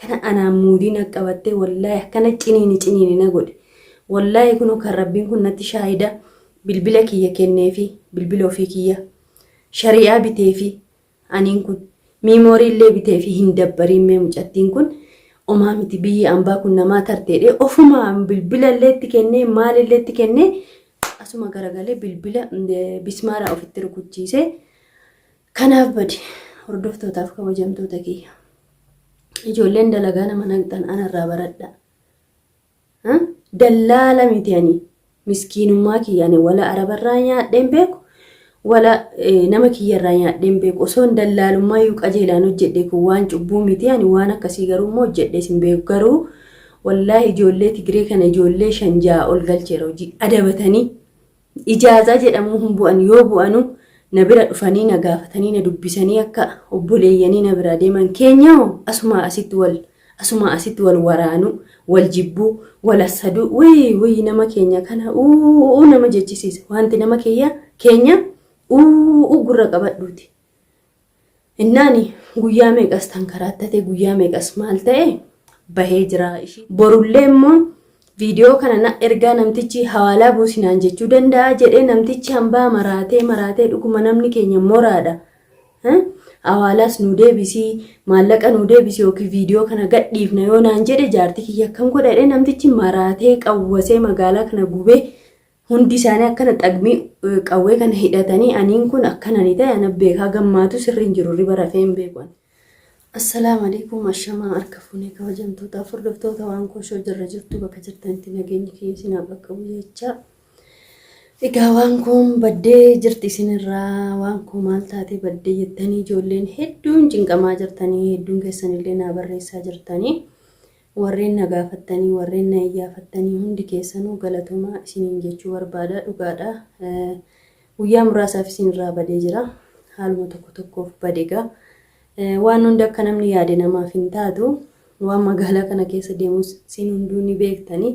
Akkana anaan muudii na qabattee wallaahi akkana ciniini ciniini na godhe. Wallaahi kunoo kan rabbiin kun natti shaahida bilbila kiyya kenneefi bilbila ofii kiyya shari'aa biteefi aniin kun miimoorii illee biteefi hin dabbariin mee mucattiin kun omaa miti biyyi ambaa kun namaa tarteedhe ofumaa bilbila illee itti kennee maal illee itti kennee asuma garagalee bilbila bismaaraa ofitti rukuchiisee kanaaf bade hordoftootaaf kabajamtoota kiyya. Ijoolleen dalagaa nama naqxan anarraa baradha. Dallaala miti ani miskiinummaa kiyya ani wala arabarraa nyaadheen beeku wala nama kiyyarraa nyaadheen beeku osoon dallaalummaa iyyuu qajeelaan hojjedhe kun waan cubbuu miti ani waan akkasii garuu immoo hojjedhees hin beeku garuu wallaahi ijoollee Tigree kana ijoollee 5 6 ol galcheera hojii adabatanii Ijaazaa jedhamuu hin bu'an yoo bu'anu na bira dhufanii na gaafatanii na dubbisanii akka obboleeyyanii na biraa deeman keenya hoo asumaa asitti wal asumaa asitti wal waraanuu wal jibbuu wal assaduu wii wii nama keenya kana uu nama jechisiisa wanti nama keenya keenya uu gurra qabadhuuti. Innaani guyyaa meeqas tankaraattate guyyaa meeqas maal ta'e bahee jira. Borullee immoo viidiyoo kana na ergaa namtichi hawaalaa buusinaan jechuu danda'a jedhee namtichi hambaa maraatee maraatee dhuguma namni keenya moraadha. Hawaalaas nu deebisii maallaqa nu deebisii yookiin viidiyoo kana gadhiifna yoo naan jedhe jaartii kiyya akkam godhadhe namtichi maraatee qawwasee magaalaa kana gubee Hundi isaanii akkana xagmii qawwee kana hidhatanii aniin kun akkana ni ta'e ana beekaa gammaatu sirri hin jiru riba rafee hin beeku ani. Assalaamu alaikum ashamaa harka fuunee kabajamtoota hordoftoota waan kooshoo jirra jirtu bakka jirtanitti nageenyi kiyya isin haa qaqqabu jecha. Egaa waan koon baddee jirti isinirraa waan koo maal taatee baddee jettanii ijoolleen hedduun cinqamaa jirtanii hedduun keessanillee naa barreessaa jirtanii. Warreen na gaafattanii, warreen na iyyaafattanii hundi keessanuu galatoomaa isiniin jechuu barbaada. Dhugaadha. Guyyaa muraasaaf isin irraa badee jira. Haaluma tokko tokkoof bade egaa. Waan hundi akka namni yaade namaaf hin taatu. Waan magaalaa kana keessa deemus isin hunduu ni beektanii.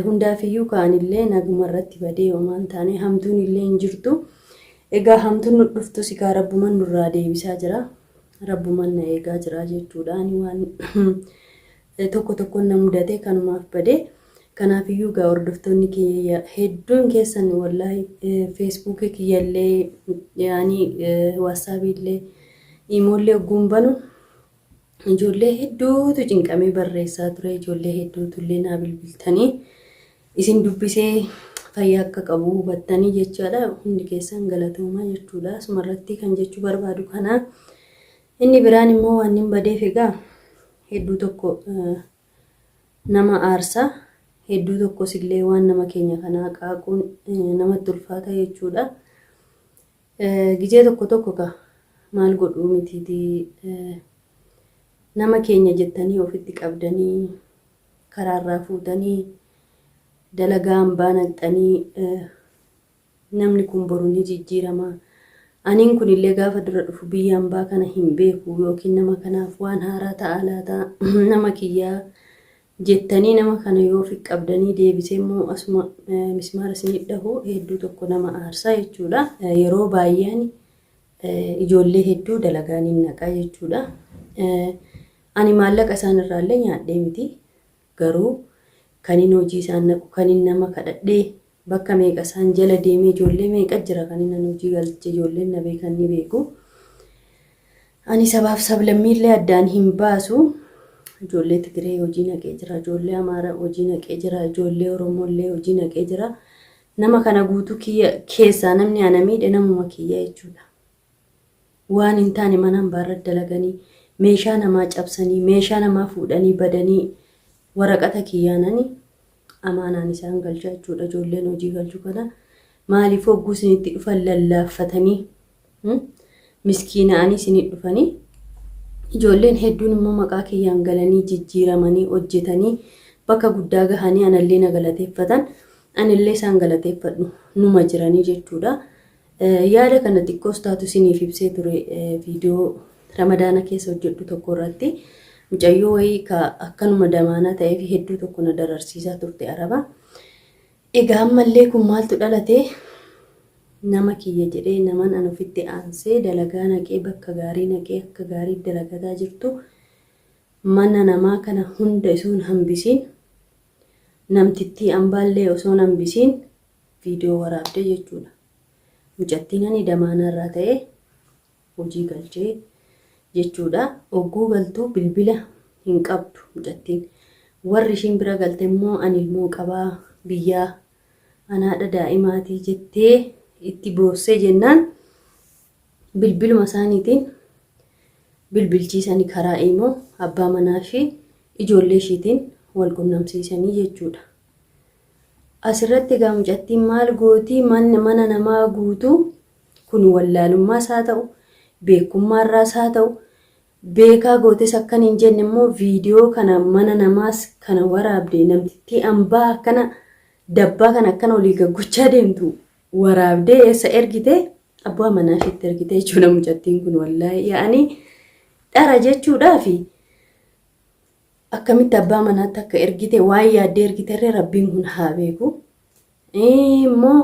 Hundaafiyyuu ka'anillee naguma irratti badee homaa hin taane hamtuun illee hin jirtu. Egaa hamtuun nu dhuftus egaa rabbuman nurraa deebisaa jira. Rabbuman na eegaa jira jechuudha. Ani waan tokko tokkoon na mudate kanumaaf bade. Kanaafiyyuu egaa hordoftoonni kiyya hedduun keessan wallaahi feesbuukii kiyyallee yaani waatsaapiillee iimoollee ogguun banu Ijoollee hedduutu cinqamee barreessaa ture. Ijoollee hedduutu illee naa bilbiltanii isin dubbisee fayyaa akka qabu hubattanii jechaadha. Hundi keessan galatoomaa jechuudha. Asuma irratti kan jechuu barbaadu kana. Inni biraan immoo waan hin badeef egaa hedduu tokko nama aarsa. Hedduu tokkos illee waan nama keenya kanaa qaaquun namatti ulfaata jechuudha. Gizee tokko tokko ka maal godhuu mitiiti nama keenya jettanii ofitti qabdanii karaarraa fuutanii dalagaa hambaa naqxanii namni kun boru ni jijjiirama. Aniin kun illee gaafa dura dhufu biyya hambaa kana hin beeku yookiin nama kanaaf waan haaraa ta'a laata nama kiyyaa Jettanii nama kana yoo ofi qabdanii deebisee immoo asuma mismaara isinii dhahu hedduu tokko nama aarsa jechuudha. Yeroo baay'ee ani ijoollee hedduu dalagaa niin naqa jechuudha. Ani maallaqa isaan irraallee nyaadhee miti. Garuu kanin hojii isaan naqu kanin nama kadhadhee bakka meeqa isaan jala deemee ijoollee meeqa jira kanin ani hojii galche ijoolleen na beekan ni beeku. Ani sabaaf sablammiillee addaan hin baasu. Ijoollee Tigiree hojii naqee jira, ijoollee Amaara hojii naqee jira, ijoollee Oromoollee hojii naqee jira. Nama kana guutuu kiyya keessaa namni ana miidhe namuma kiyya jechuudha. Waan hin taane mana hambaarra dalaganii, meeshaa namaa cabsanii, meeshaa namaa fuudhanii badanii waraqata kiyyaan ani amaanaan isaan galcha jechuudha. Ijoolleen hojii galchu kana maaliif hogguu isinitti dhufan lallaaffatanii miskiina'anii isinit dhufanii ijoolleen hedduun immoo maqaa kiyyaan galanii jijjiiramanii hojjetanii bakka guddaa gahanii anallee na galateeffatan anillee isaan galateeffadhu numa jiranii jechuudha. Yaada kana xiqqoos taatu isiniif ibsee ture viidiyoo ramadaana keessa hojjedhu tokko irratti mucayyoo wayii ka akkanuma damaanaa ta'ee fi hedduu tokko na dararsiisaa turte araba. Egaa ammallee kun maaltu dhalate nama kiyya jedhee naman an ofitti aansee dalagaa naqee bakka gaarii naqee akka gaarii dalagataa jirtu Mana namaa kana hunda osoo hin hambisiin, namtittii ambaallee osoo hin hambisiin viidiyoo waraabde jechuudha. Mucattiin ani damaanaa irraa ta'e hojii galchee jechuudha. Ogguu galtuu bilbila hin qabdu mucattiin. Warri ishiin bira galte immoo ani ilmoo qabaa biyyaa anaadha daa'imaatii jettee itti boossee jennaan bilbiluma isaaniitiin bilbilchiisanii karaa imoo abbaa manaa fi ijoollee ishiitiin wal qunnamsiisanii jechuudha. Asirratti egaa mucattiin maal gootii mana namaa guutuu kun wallaalummaas haa ta'u beekummaarraas haa ta'u beekaa gootes akkan hin jenne immoo viidiyoo kana mana namaas kana waraabde namtittii ambaa akkana dabbaa kana akkana olii gaggochaa deemtu waraabdee eessa ergite? Abbaa manaa isheetti ergite jechuudha mucattiin kun. Wallaahi yaa'anii dhara jechuudhaafi akkamitti abbaa manaatti akka ergite waan yaaddee ergiterree rabbiin kun haa beeku. Immoo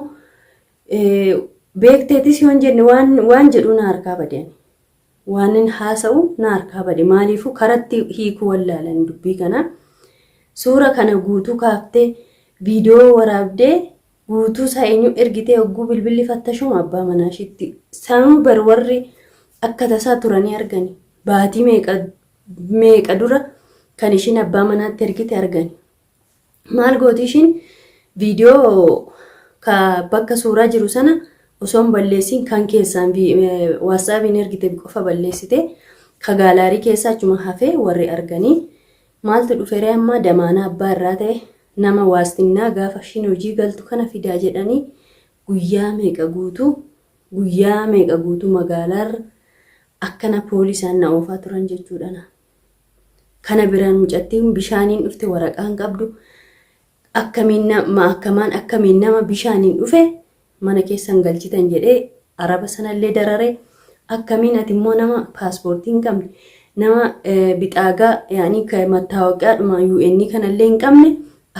beekteetis yoon jenne waan jedhu na harkaa bade ani. Waanin haasa'u na harkaa bade maaliifuu karatti hiikuu wallaalan dubbii kana. Suura kana guutuu kaaftee viidiyoo waraabdee guutuu isaa eenyu ergitee hogguu bilbilli fattashumu abbaa manaa ishiitti sanuu bar warri akka tasaa turanii argani baatii meeqa meeqa dura kan ishiin abbaa manaatti ergite argani. Maal gooti ishiin? Viidiyoo ka bakka suuraa jiru sana osoo hin balleessiin kan keessaan waatsaapiin ergite qofa balleessite ka gaalaarii keessaa achuma hafee warri arganii. Maaltu dhuferee amma damaanaa abbaa irraa ta'e nama waastinnaa gaafa ishiin hojii galtu kana fidaa jedhanii guyyaa meeqa guutuu guyyaa meeqa guutuu magaalaarra akkana poolisaan na oofaa turan jechuudha na. Kana biraan mucattiin bishaaniin dhufte waraqaa hin qabdu. Akkamiin nama akkamaan akkamiin nama bishaaniin dhufe mana keessan galchitan jedhee araba sanallee darare. Akkamiin ati immoo nama paaspoortii hin qabne, nama bixaagaa yaanii mattaawoqiyaadhuma UN kanallee hin qabne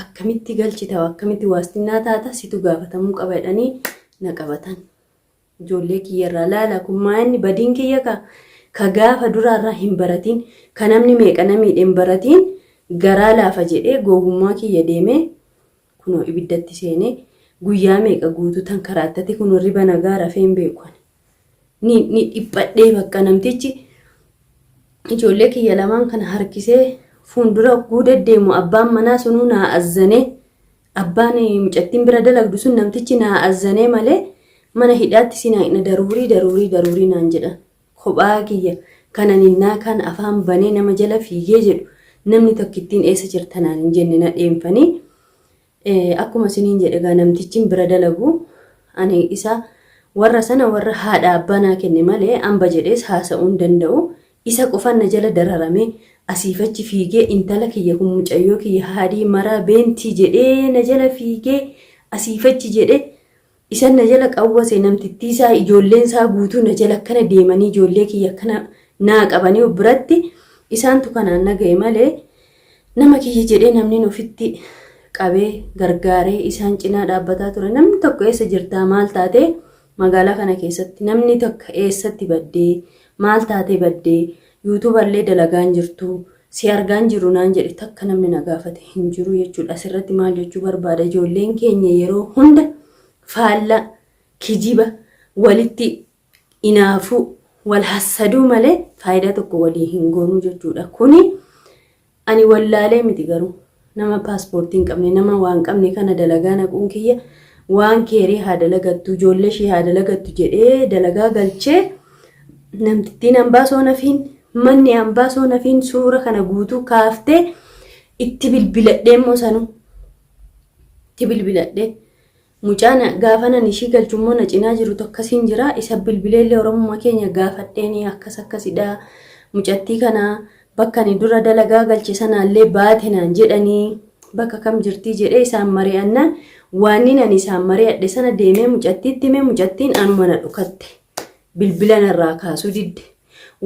akkamitti galchita, akkamitti waastinnaa taata, situ gaafatamuu qaba jedhanii na qabatan. Ijoollee kiyya irraa laala kun maa inni badiin kiyya ka gaafa duraarraa hin baratiin, ka namni meeqa na miidhe hin baratiin, garaa laafa jedhee gowwummaa kiyya deemee kunoo ibiddatti seenee guyyaa meeqa guutuu tan karaattate kunoo riba nagaa rafee hin beeku ani. Ni dhiphadhee bakka namtichi ijoollee kiyya lamaan kana harkisee fuuldura hogguu deddeemu abbaan manaa sunuu naa azzanee. Abbaan mucattiin bira dalagdu sun namtichi naa azzanee malee mana hidhaatti si naaqna daruurii daruurii daruurii naan jedhan. Kophaa kiyya kanan innaa kan afaan banee nama jala fiigee jedhu namni tokkittiin eessa jirta naan hin jenne na dheenfanii. Akkuma isiniin jedhe egaa namtichin bira dalagu ani isa warra sana warra haadha abbaa naa kenne malee amba jedhees haasa'uu hin danda'u. Isa qofan na jala dararamee asiif achi fiigee intala kiyya kun mucayyoo kiyya haadhii maraa beentii jedhee na jala fiigee asiif achi jedhee isan na jala qawwase namtittii isaa ijoolleen isaa guutuu na jala akkana deemanii ijoollee kiyya akkana naa qabanii of biratti isaantu kanaan na ga'e malee nama kiyya jedhee namni ofitti qabee gargaaree isaan cinaa dhaabbataa ture namni tokko eessa jirtaa maal taatee magaalaa kana keessatti namni tokko eessatti baddee maal taatee baddee yuutuuballee dalagaan jirtu si argaan jiru naan jedhe takka namni na gaafate hin jiru jechuudha. Asirratti maal jechuu barbaada? Ijoolleen keenya yeroo hunda faalla kijiba walitti inaafuu wal hassaduu malee faayidaa tokko walii hin goonuu jechuudha. Kuni ani wallaalee miti garuu nama paaspoortii hin qabne nama waan qabne kana dalagaa naquun kiyya waan keerii haa dalagattu ijoollee ishee haa dalagattu jedhee dalagaa galchee namtittiin hambaa soo nafiin manni hambaa soo nafiin suura kana guutuu kaaftee itti bilbiladhee immoo sanuu itti bilbiladhee mucaan gaafa nan ishii galchu immoo na cinaa jiru tokkasiin jira isa bilbileellee oromummaa keenya gaafadheeni akkas akkasidha mucattii kana bakka ani dura dalagaa galche sanaallee baate naan jedhanii bakka kam jirtii jedhee isaan mari'annaan waannin ani isaan mari'adhe sana deemee mucattiitti hime mucattiin anuma na dhukatte bilbila narraa kaasuu didde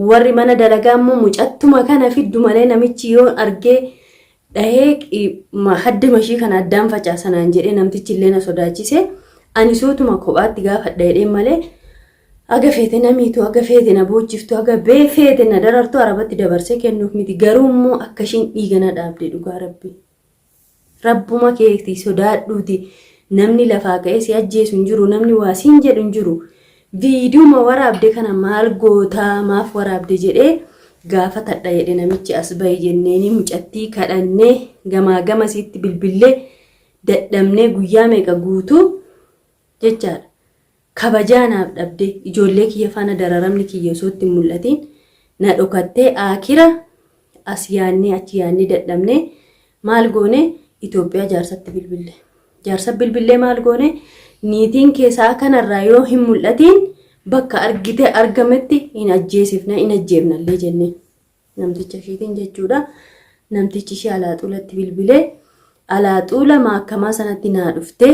warri mana dalagaa immoo mucattuma kana fiddu malee namichi yoo argee dhahee hadda mashii kana addaan facaasanaan jedhee namtichi illee na sodaachise ani suutuma kophaatti gaafadha jedheen malee. Aga feete na miitu, aga feete na boochiftu, aga bee feete na darartu arabatti dabarsee kennuuf miti. Garuu immoo akka ishiin dhiiga na dhaabde dhugaa rabbi. Rabbuma keetii sodaadhuuti namni lafaa ka'ee si ajjeesu hin jiru, namni waa siin jedhu hin jiru. Viidiyuma waraabde kana maal gootaa maaf waraabde jedhee gaafatadha jedhe namichi as bahi jenneeni mucattii kadhannee gamaa gamasiitti bilbillee dadhabnee guyyaa meeqa guutuu jechaadha. Kabajaa naaf dhabde ijoollee kiyya faana dararamni kiyya osoo itti hin mul'atiin na dhokattee aakira as yaannee achi yaannee dadhabnee maal goone Itoophiyaa jaarsatti bilbille. Jaarsa bilbillee maal goone niitiin kee sa'a kanarraa yoo hin mul'atiin bakka argite argametti hin ajjeesifna hin ajjeefnallee jennee. Namticha ishiitiin jechuudha. Namtichi ishee alaaxuulatti bilbilee alaaxuula maakkamaa sanatti naa dhuftee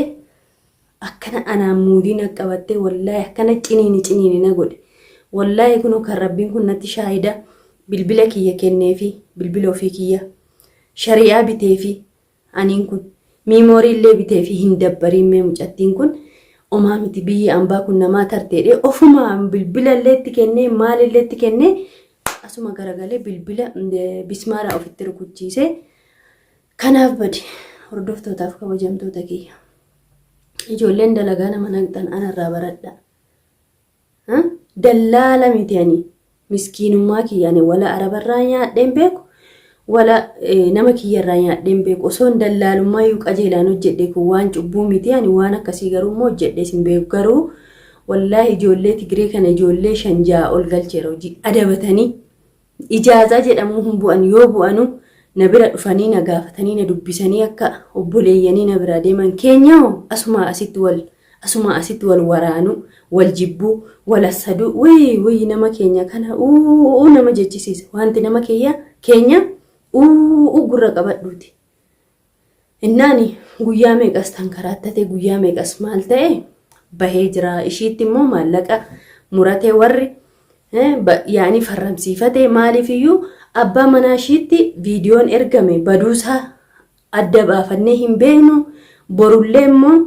akkana anaan muudii na qabattee wallaahi akkana ciniini ciniini na godhe. Wallaahi kunoo kan rabbiin kun natti shaahida bilbila kiyya kenneefi bilbila ofii kiyya shari'aa biteefi aniin kun miimoorii illee biteefi hin dabbariin mee mucattiin kun omaa miti biyyi ambaa kun namaa tarteedhe ofumaa bilbila illee itti kennee maal illee itti kennee asuma garagalee bilbila bismaaraa ofitti rukuchiise kanaaf bade hordoftootaaf kabajamtoota kiyya. Ijoolleen dalagaa nama naqxan anarraa baradha. Dallaala miti ani miskiinummaa kiyya ani wala arabarraa nyaadheen beeku wala nama kiyyarraa nyaadheen beeku osoon dallaalummaa iyyuu qajeelaan hojjedhe kun waan cubbuu miti ani waan akkasii garuu immoo hojjedhees hin beeku garuu wallaahi ijoollee Tigree kana ijoollee 5 6 ol galcheera hojii adabatanii Ijaazaa jedhamuu hin bu'an yoo bu'anu na bira dhufanii na gaafatanii na dubbisanii akka obboleeyyanii na biraa deeman keenya hoo asumaa asitti wal asumaa asitti wal waraanuu wal jibbuu wal assaduu wii wii nama keenya kana uu nama jechisiisa wanti nama keenya keenya uu gurra qabadhuuti. Innaani guyyaa meeqas tankaraattate guyyaa meeqas maal ta'e bahee jira. Ishiitti immoo maallaqa muratee warri yaa'anii farramsiifate maaliif iyyuu abbaa manaa ishiitti viidiyoon ergame baduusaa adda baafannee hin beeknu borullee immoo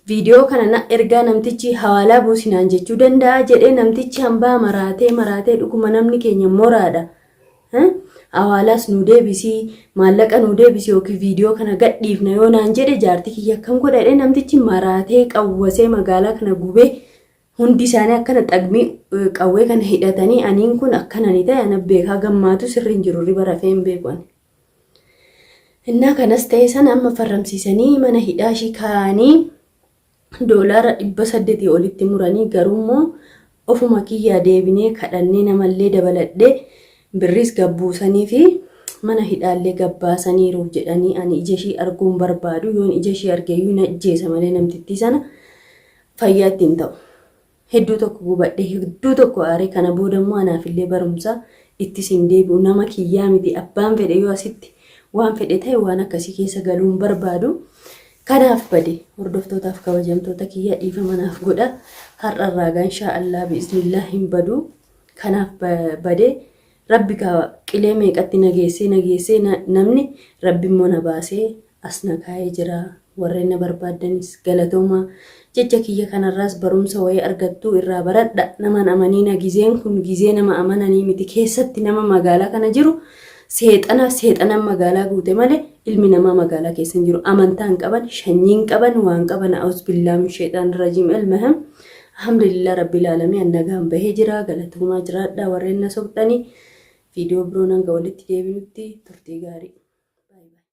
viidiyoo kana na ergaa namtichi hawaalaa buusinaan jechuu danda'a jedhee namtichi hambaa maraatee maraatee dhuguma namni keenya moraadha. Hawaalaas nuu deebisi, maallaqa nuu deebisi yookiin viidiyoo kana gadhiifna yoo naan jedhe jaartii kiyya akkam godha jedhee namtichi maraatee qawwasee magaalaa kana gubee hundi isaanii akkana xagmii qawwee kana hidhatanii aniin kun akkana ni ta'e ana beekaa gammaatu sirri hin jiru riba rafee hin beeku ani. Innaa kanas ta'e sana amma farramsiisanii mana hidhaa ishii kaa'anii doolaara 800 olitti muranii garuummoo ofuma kiyyaa deebinee kadhannee namallee dabaladhee birriis gabbuusanii fi mana hidhaallee gabbaasaniiru jedhanii ani ija ishii arguu hin barbaadu yoon ija ishii argeeyyuu na ajjeesa malee namtittii sana fayyaatti hin ta'u. Hedduu tokko gubadhe hedduu tokko aare kana booda immoo anaafillee barumsa ittis hin deebi'u nama kiyyaa miti abbaan fedhe yoo asitti waan fedhe ta'e waan akkasii keessa galuu hin barbaadu. Kanaaf bade hordoftootaaf kabajamtoota kiyya dhiifama naaf godha. Har'a irraa gaa inshaa Allah biiznillah hin badu. Kanaaf bade rabbi kaa qilee meeqatti na geessee na geessee namni rabbi immoo na baasee as na kaa'ee jira. Warreen na barbaaddanis galatoomaa. Jecha kiyya kanarraas barumsa wayii argattuu irraa baradha. Naman amaniina gizeen kun gizee nama amananii miti keessatti nama magaalaa kana jiru seexana seexanan magaalaa guute malee Ilmi namaa magaalaa keessa hin jiru. Amantaa hin qaban, shanyii hin qaban, waan qaban a'uuzbillaa min sheexaan rajiim elmaham. Alhamdulillah rabbil aalamiin an nagaan bahee jira. Galatoomaa jiraadhaa warreen na soqxanii. Viidiyoo biroon hanga walitti deebinutti turtii gaarii. Baay baay.